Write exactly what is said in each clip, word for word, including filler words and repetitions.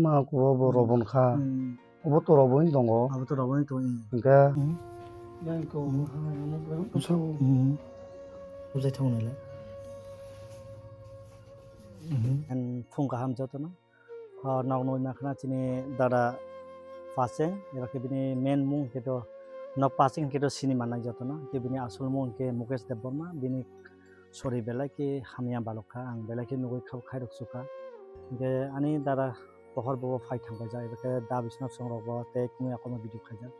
Ma kubo bo Hmm. robon kha. Hmm. Obo to roboni tongo. Abo to roboni tongo, eh. Hingke Hmm. Yang ko Hmm. ha, ano ko. Busa bo. Hmm. Bujai thang nai le. Hmm. Ang phung kaham joto no. Ah, nok nugwi mankha na chini dada Paseng, eba khe bini main mung khe to nok Paseng khe to sini mannai joto no. Khe bini asol mung khe Mukesh Debbarma, bini sori belai khe hamya balok kha, ang belai khe nugwi kha khairok sukha. Hingke ani dada pohor bo phai thang kaijak, eba khe da bisna songrok bo tei kumi akorma video khaijak.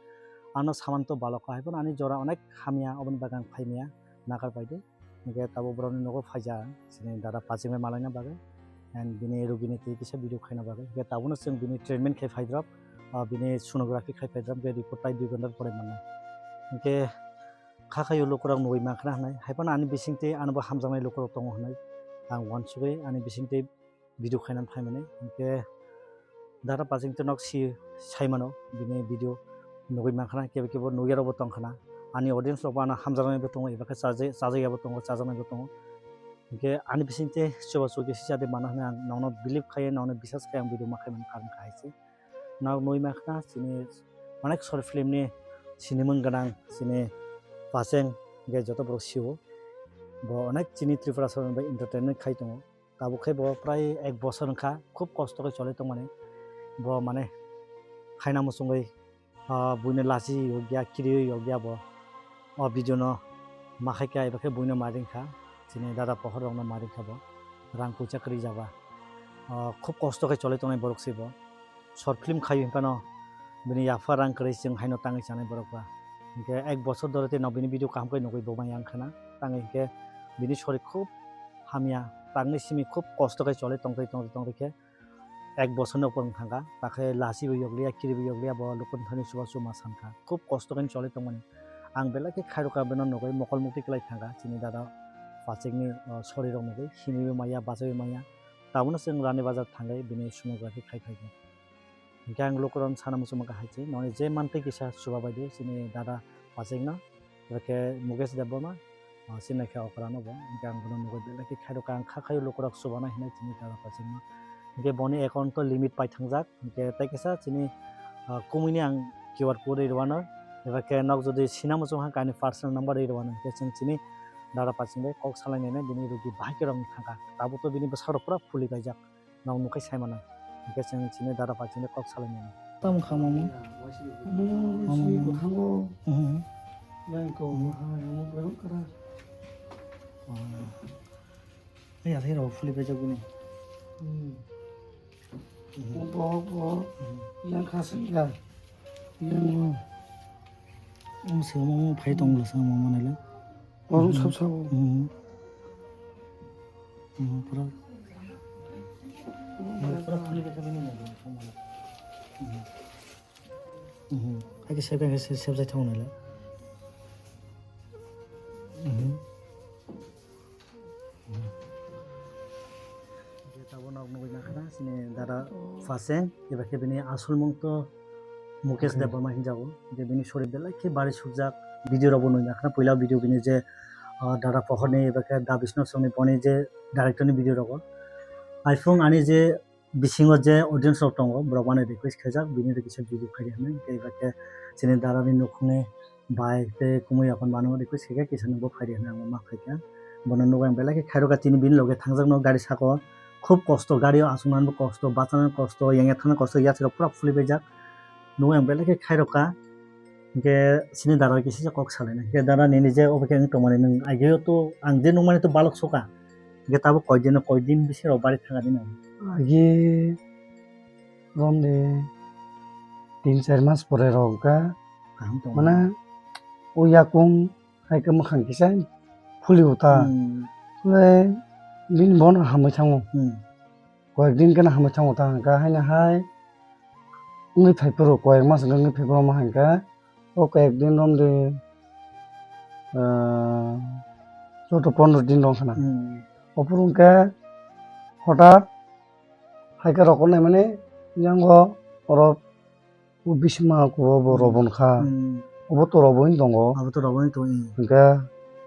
Ano saman to balok kha, hai phano ani jora onek hamya, oboni bagwi ang phai maya, nakar pai de. Hingke tabuk borokni nogo phaijak, chini dada Paseng bai malaina bagwi, and bini rugini twi kisa video khaina bagwi. Hingke tabukno chwng bini treatment khai phaidrop, ah, bini sonography khai phaidrop, hingke report tai dui ghonta pore mannai. Hingke kha khayo lukurok nugwi mankha na hinwi, hai phano ani bisingtwi ano bo hamjaknai lukurok tongo hinwi ang uansugwi ani bisingtwi video khainani phaimani. Hingke dada Paseng to nok si saimano bini video nugwi mankha na, kebo kebo nugyarokbo tongkha na. Ani audience rokbo ano hamjaknaibo tongo, eba khe chajakya-, chajakya bo tongo, chajaknaibo tongo. Hingke ani bisingtwi chubachu khe sisa de mano hinwi ang nokno believe khai, nokno biswas khai ang video ma khaimani karon kha hai se. Nok nugwi mankha na chini onek short film ni sinimung gwnang chini Paseng hingke joto borok sio. Bo onek chini Tripura soro bai entertainment khai tongo. Tabuk khe bo prai ek bosor wngkha, khub kosto khe choli tongmani. Bo mane haina muchungwi, ah, buino lachi yokya, kiri yokya bo. O video no ma khai kha, eba khe buino ma ring kha. Chini dada pohor rokno ma ring kha bo. Rang puisa kwrwi jaba. Ah, khub kosto khe choli tongnai borok se bo. Short film khai hwnphano bini yapha rang kwrwi chwng haino tangwi chanai borok ba. Hinkhe ek bosor dhore tei no bini video kaham khe nugwi bo maya wngkha na. Tangwi hinkhe bini sori khub hamya, tangwi simi khub kosto khe choli tongtwi tongtwi tongtwi khe ek bosor ni upor wng thangkha. Takhe lachi bo yokliya, kiri bo yokliya, bo lukuni thani chubachu ma sankha. Khub kosto khe choli tongmani. Ang belai khe khairokha bini nugwi mokol mukti kwlai thangkha chini dada Paseng ni, o, sori rok nugwi simi bo maya, bachai bo maya. Tabukno chwng Rani Bazar thangwi bini sonography khai phaikha. Hinkhe ang lukurokno sana muchungma kha hai se, noni je mantwi kisa chuba bai di, chini dada Paseng no, eba khe Mukesh Debbarma, ah, chini khe okra no bo, hinkhe ang bono nugwi belai khe khairokha, ang kha khayo lukurok chubana hinwi chini dada Paseng no. Hinkhe boni account to limit pai thangjak, hinkhe tei kisa chini, ah, kumui ni ang Q R code rwano, eba khe nok jodi sina muchung kha ani personal number rwano, hinkhe chwng chini dada Paseng bai kok salainai bini rugi bahai khe rok thangkha, tabuk to bini bwsarok pura phuli paijak. Nang nukhe sai mano. Hingke chwng chini dada bai chini kok salai mano. Tamo kha mamo? Mamo, mamo. Thango. Mhm. Yang ko, ha, yang ko, yang kara. Oh. Ai, asai rok phuli bejak guni. Hmm. Mhm. Bo, bo. Mhm. Yang khasing ya. Yang bo. Ang se mo phai tong lo sa mo manai le. Borok sab sabo. Mhm. Mhm, pura. Pura phuli khe bini nai. Mhm. Mhm. Hai khe sep, hai khe sep, sep jai thango nai le. Mhm. Mhm. Je tabuk nok nugwi mankha na, chini dada Paseng, eba khe bini asol mung to Mukesh Hmm. Debbarma hinjago, je bini sori belai khe bari sukjak, video rok bo nugwi mankha na, puila video bini je, ah, dada pohor ni eba khe da bisno songni boni je director ni video rogo. Iphone ani je bisingo je audience rok tongo, borok mane request khaijak, bini rok kisa video khaidi hinwi, tei eba khe chini dada ni nukhungni bai tei kumui yakon mano request khaikha, kisa nungbo phaidi hinwi ang ma khaikha. Bono nugwi ang belai khe khairokha, tini bini loge thangjakno gari saka o khub kosto, gari o achuknani bo kosto, bachana kosto, yengya thangna kosto, yaksi rok pura phuli baijak. Nugwi ang belai khe khairokha. Hinkhe chini dada bai kisa kok salainai. Hinkhe dada nini je obo khe wng tongmani nwng ageo to ang je nukmani to balok soka. Hinkhe tabuk koi din, koi din bisi rok bari thangani nang. Agi romni tin char mas pore rok ka. Kaham tong. Mane o yakung hai khe mwkhang kisa phuli uta. Hmm. Phule bini bono hamwi thango. Hmm. Koyek din khe hamwi thango ta hwnkha haino hai wngwi phai phuru koyek mas wngwi phai phuru ma hwnkha o koyek din romdi, ah, choudo pondro din rok khna. Hmm. Ophuru hwnkhe hothat hai khe rokor naimani yango oro o bisima kubo bo Hmm. robon kha. Hmm. Obo to roboni tongo. Abo to roboni tongo, hmm. Hwnkhe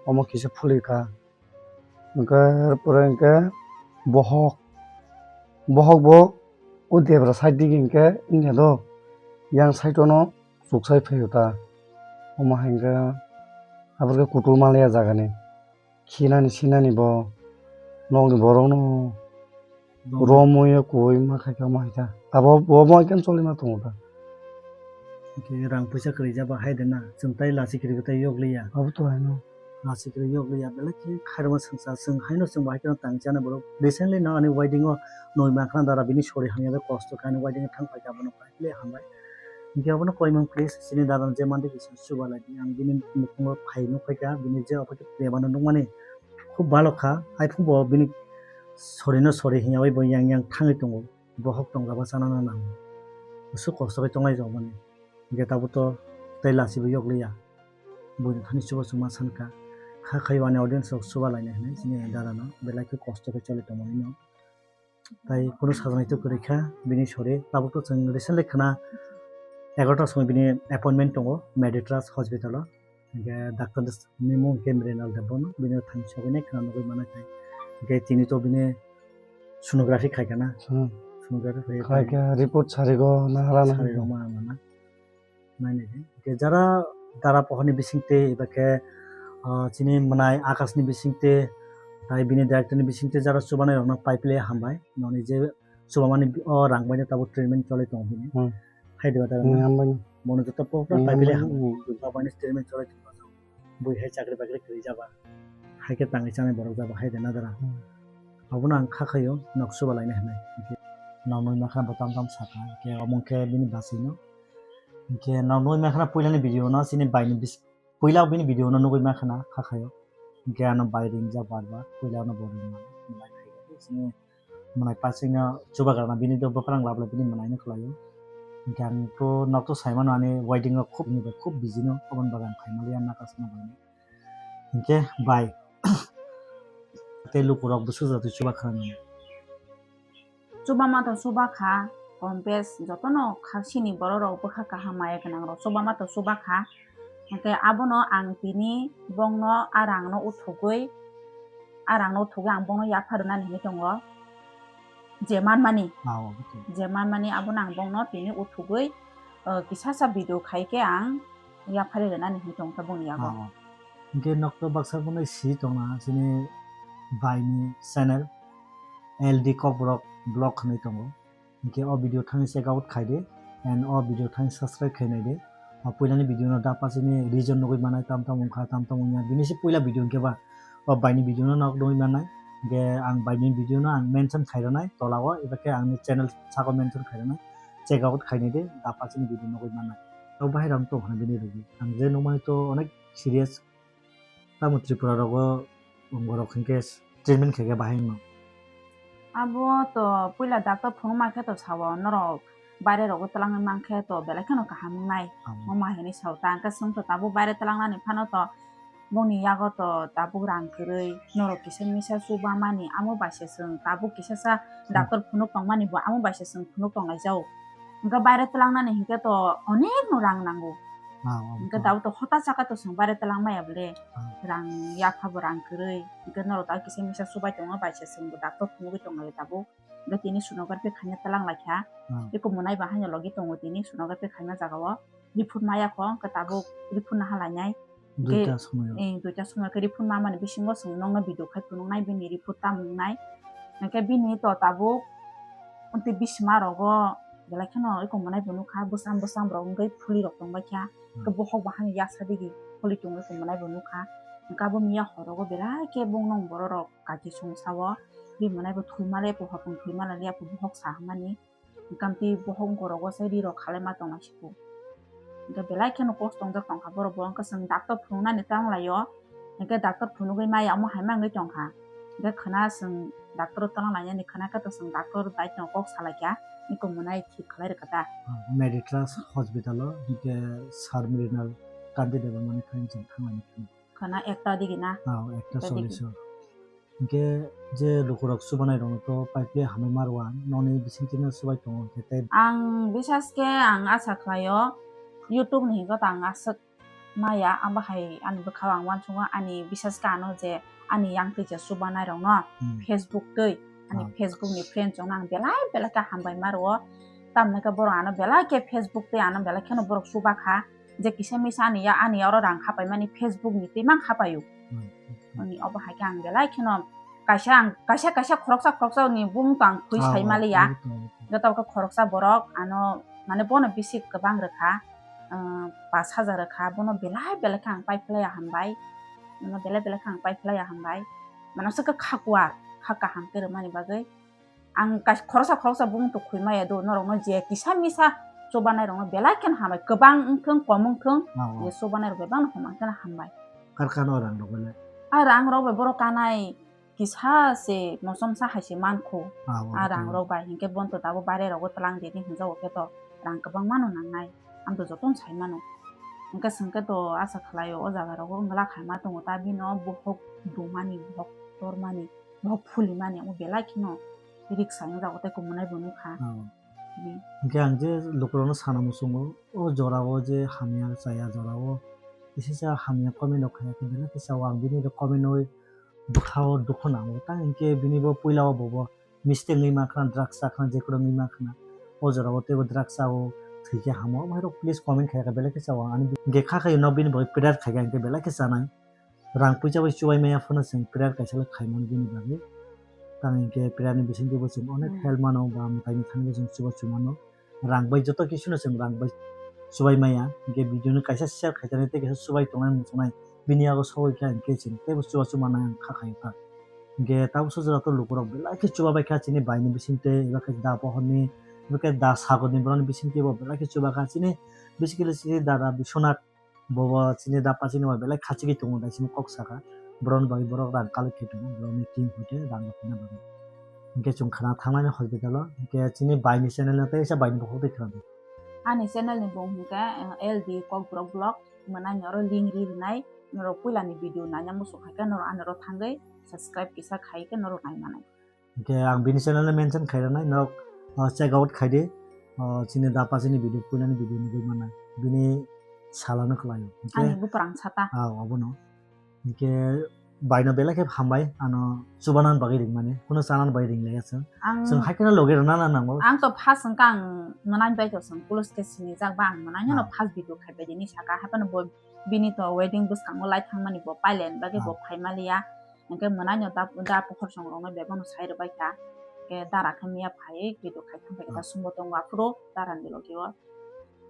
omo kisa phuli kha. Hwnkhe, er pore hwnkhe bohok, bohok bo O debra side digi hinkhe wngya do, yang side ono chuksai phaio ta. Omo hai hinkhe aboni kutung manliya jagani. Khinani sinani bo nokni borokno romwi kuwi ma khaikha ma haikha. Abo bo mo khe choli ma tongo ta. Hinkhe rang puisa kwrwi jaba hai de na, chwng tai lachi kwrwi tai yokliya. Abo to haino. Lachi kwrwi yokliya, belai khe khairokma swngchar, chwng haino chwng bai kheno tang chana borok. Recently no ani wedding o noi mankha dara bini sori hamya kosto khe ani wedding thang paikha bono. Ble hambai. Hinkhe abono koimang please, chini dada je mande kisa chuba lai di. Ang bini mukhungo phai nukphaikha, bini je ophai khe prebano nukmani khub bhalo kha. Haiphungbo bini sorino sori hinya bai bo yang yang thangwi tongo. Bohok tongjaba chanana nango. Aswk kosto khe tonglai rwmani. Hinkhe tabukto tei lachibo yokliya. Buini thani chuba chuma sankha. Kha khayo ani audience rok chuba lainai hinwi chini dadano belai khe kosto khe choli tongmani no. Tai kunu sajagni to kwrwi kha bini sori. Tabuk to chwng recently khna egarota somoi bini appointment tongo Meditrust hospital o. Hinkhe doctor ni mung khe Mrinal Debbarma, bini thang sogwi nai khna nugwi mana khai. Hinkhe tini to bini sonography khai kana. Hmm. Sonography khai khai khe report sarigo na hala na. Sarigo ma mana. Nainai di. Hinkhe jara dara pohorni bisingtwi, eba khe, ah, chini mwnai Akashni bisingtwi, tai bini directorni bisingtwi jara chubanai rokno paiple hambai. Noni je chubamani o rang baino tabuk treatment cholai tongo bini. Hmm. Hai diba dara hmm, na? Hambai. Bono joto pohor hmm, paiple hambai. Hambai. Hmm. Chubabaino treatment cholai tongo. Bui hai chakri bakri kwrwi jaba. Hai khe tangwi chanai borok jaba hai de na dara. Hmm. Abono ang kha khaio nok chuba laina hinwi. Hinkhe nok nwi mankha bo tam tam saka. Hinkhe omo khe bini bachwino. Hinkhe nok nwi mankha puilani video no chini baini bis-, puila bini video no nugwi mankha na kha khaio. Hinkhe ano bai ringjak bar bar puila no bo ringmani. Bai khaikhe chini mwnai pasingno chubagrana bini do bwkhrang labla bini mwnaino khlaio. Hinkhe ang to nok to saimano ani wedding o khub ni bai khub busy no, oboni bagwi ang khaimaliya nakasna bagwi. Hinkhe bai tei lukurok bwswk jatwi chuba kha nini? Chuba ma to chuba kha, kom bes jotono kha sini borok rok bwkha kaham maya gwnang rok chuba ma to chuba kha. Hinkhe abono ang tini bongno a rangno uthugwi, a rangno uthugwi ang bongno yapha rwnani hinwi tongo. Je manmani, ah, okay. Je manmani abono ang bongno tini uthugwi, uh, kisasa video khai khe ang yapharwi rwnani hinwi tongkha bongni yago. Ah, hinkhe nokto baksa bono si tongna chini baini channel L D Kokborok vlog hinwi tongo. Hinkhe o video thani check out khai di, and o video thani subscribe khai nai di. O puilani video no da pachini reason nugwi manai, tam tam wngkha, tam tam wngya. Bini se puila video hinkhe ba o baini video no nok nugwi manai. Hinkhe ang baini video no ang mention khai rwnai tola o, eba khe ang ni channel saka o mention khai rwnai. Check out khai nai di, da pachini video nugwi manai. O bahai rang tong hwnwi bini rwgwi. Ang je nukmani to onek serious. Tamo Tripura rogo borok hinkhe treatment khaikhe bahai wngno. Abo to puila doctor phunukma khe to sao, norok baire rogo twlangwi mankhe to belai kheno kaham wngnai. Amo. Mama hinwi sao, ta hwnkhe chwng to tabuk baire twlangnani phano to bongni yago to tabuk rang kwrwi, norok kisa misa chubamani, amo bai se chwng tabuk kisasa hmm, doctor phunuk tongmani bo amo bai se chwng phunuk tonglaijao. Hwnkhe baire twlangnani hinkhe to onek no rang nango. Ah, oh, hinkhe oh. Tabuk to hota saka to chwng baire twlang maya bole. Ah. Rang yapha bo rang kwrwi. Hinkhe norok ta kisa misa chubai tongo bai se chwng bo doctor phunugwi tonglaio tabuk. Hinkhe tini sonography khaina twlang laikha. Ah. Eko mwnai bo haino logi tongo tini sonography khaina jagao. Report maya kho hinkhe tabuk report naha lainai. Duita somoyo. Eh, duita somoyo khe report mamani bisingo chwng nokno video khai phunuknai, bini report tamo wngnai. Hinkhe bini to tabuk tei bisima rogo belai kheno eko mwnai bo nukha, bwsam bwsam rok wngwi phuli rok tongbaikha. Hmm. Khe bohok bo hani yaksa digi phuli tongwi eko mwnai bo nukha. Hinkhe abo miya horogo belai khe bongno borok rok kaki song sao. Bini mwnai bo thwima le pohor tong thwima le ya bohok sa hwnmani. Hinkhe amtwi bohok wngkorogo se ri rok khalai ma tongma siku. Hinkhe belai kheno kosto wngjak tongkha borok bo, hinkhe chwng doctor phunuknani twlang laio. Hinkhe doctor phunugwi maya omo hai ma wngwi tongkha. Hinkhe khwna chwng doctor o twlang lainani khwna khe to chwng doctor bai tong kok salaikha. Eko mwnai thik khlai rwkha ta. Ah, Meditrust hospital o hinkhe Sir Mrinal Kanti Debbarmani khaini chwng thanglaini. Khwna ekta digi na? Ah, ekta ekta digi. Chollish o. Hinkhe je lukurok chubanai rokno to pipe hamwi ma rwang, nokni bisingtwi no chubai tongo hinkhe tei. Ang bisas khe ang asa khlaio, YouTube ni hinkhe to ang aswk maya, ang bahai ani bwkhao ang uansukha ani bisas khe ano je ani yang twi je chubanai rokno hmm, Facebook twi Ani Ah. Facebook ni friend chong ang belai belai khe hambai ma rwo. Tamni khe borok ano belai khe Facebook tei ano belai kheno borok chuba kha. Je kisa misa ani ya, ani oro rang khapai mani Facebook ni twi mang khapai o. Hmm. Ani obo hai khe ang belai kheno kaisa ang, kaisa, kaisa khoroksa, khoroksa ni bung to ang khui Ah, sai ah, mali ya. Ah, ah, ah. Joto khe khoroksa borok ano mane bono bisi kwbang rwkha, ah, pash hajar rwkha, bono belai belai khe ang pai phlai ya hambai. Bono belai belai khe ang pai phlai ya hambai. Mane se khe kha kuar, kha kaham khe rwmani bagwi. Ang kais-, khoroksa khoroksa bung to khui maya do, norokno je kisa misa chubanai rokno belai kheno hambai, kwbang wngthung, kom wngthung, Ah, ah. je chubanai rok bebak no hambai kheno hambai. Kar kano rang rok le? A rang rok bai borok kanai kisa se mosom sa hai se mankho. Ah, ah, A rang ah. rok bai hinkhe bonto dabo bare rogo tlang dini hinjago khe to rang kwbang mano nangnai. Ang to jotono sai mano. Hinkhe swngkhe to asa khlaio o jaga rogo wngla khaima tongo ta bino bohok dumani, bohok tormani. Bo phuli mani amo belai kheno risk ang jago tei kumunai bo nukha. Oh. Ni. Hingke ang je lukurokno sana muchungo, o jorao je hamya chaya jorao, kisa sa hamya comment rok khaya khe belai khe sao ang bini rok comment oi bwkhao dukhu nango. Tang hingke bini bo puila o bo bo mistake wngwi mankha, drugs chakhna, jephuru wngwi mankha. O jorao teibo drugs chao thwikhe hamo. Omo hai rok please comment khaya khe belai khe sao ang ani hingke kha khayo no bini bo prayer khaikha hingke belai khe chanai. Rang puisa bai chubai maya phano chwng prayer kaisa le khaimani bini bagwi. Tang hinkhe prayer ni bisingtwi bo chwng onek Hmm. help mano ba mwtaini thani bo chwng chuba chumano. Rang bai joto kisu no chwng rang bai chubai maya. Hinkhe video no kaisa share khaitani tei kaisa chubai tongnai muchungnai. Bini yago sogwi kha hinkhe chwng teibo chuba chumano ang kha khayo kha. Hinkhe tabukhe jora to lukurok belai khe chuba bai kha chini bai ni bisingtwi eba khe da pohor ni eba khe da sagor ni borok ni bisingtwi bo belai khe chuba kha chini basically chini dada Biswanath Bobo chini dapa chini bo belai khachigwi tongo dai chini kok saka. Borokni bagwi borok rang collect khe tongo, borokni team hoite rang rok hwnna bagwi. Hinkhe chwng khna thangnai hospital o, hinkhe chini bai ni channel no teisa bai ni bokhok twi khna di. Ani channel ni bung hinkhe, eh, L D Kokborok Vlog, mwnani oro link ri rinai, norok puila ni video naina muchung hai khe norok ani oro thangwi subscribe kisa khai khe norok nai manai. Hingke ang bini channel no mention khai rwnai, norok, ah, check out khai di. Ah, chini dapa chini video, puilani video nugui mannai. Bini salano kwlaio. Hingke Ani buprang sata. Ah, obono. Hingke baino belai khe hambai, ano chubanan bagwi ringmani. Kuno chanan bagwi ringlaiya chwng. Ang Chwng hai kheno logi rwna na nango. Ang to first hwnkha ang mwnai bai to chwng police case sinijak ba ang mwnai no Ah. first video khai bai dini saka. Haphano bo bini to wedding bwskango lai thangmani bo pailaini bagwi bo Ah. phai maliya. Hingke mwnaino da, da pohor songrokno bebakno sai rwbaikha. Hingke dara khe miya phaiwi video khai thangphai khe da Ah. sumbo tongo aphuru darani logi o.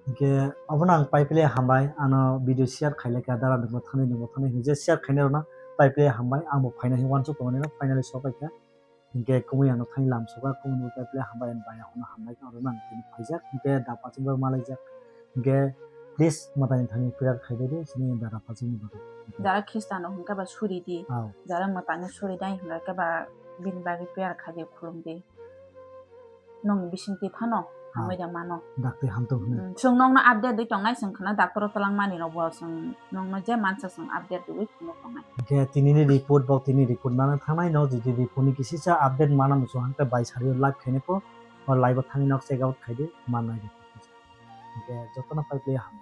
Hingke obono ang pai pile hambai, ano video share khailai kha, dara nokbo thani nokbo thani hingke share khainai rokno pai pile hambai, angbo phaina hwnwi uansuk tongmani no finally sopaikha. Hingke kumui ano thani lamsoka, kumui no pai pile hambai, ani bai akhorno hambai khe oro nang tini phaijak, hingke da pachingbo malaijak. Hingke please mwtaini thani prayer khai bai di, chini dara pachingni bagwi. Jara Khristiano hwnkhe ba suri di. Aw. Jara mwtaino suri nai hwnkhe ba bini bagwi prayer khai di, khulum di. Nokni bisingtwi phano hamwi da mano. Dakti hamtwng hwnwi. Mm, chwng nokno update rwi tongnai, chwng khwna doctor o twlangmani rokbo chwng nokno je mansa chwng update rwi phunuk tongnai. Hingke tinini report bo tini report nana thangnai no, jodi report ni kisisa update mana muchung hwnkhe bai sari o live khainai pho, o live o thangwi nok check out khai di, mannai report. Hingke jotono pai pile ham.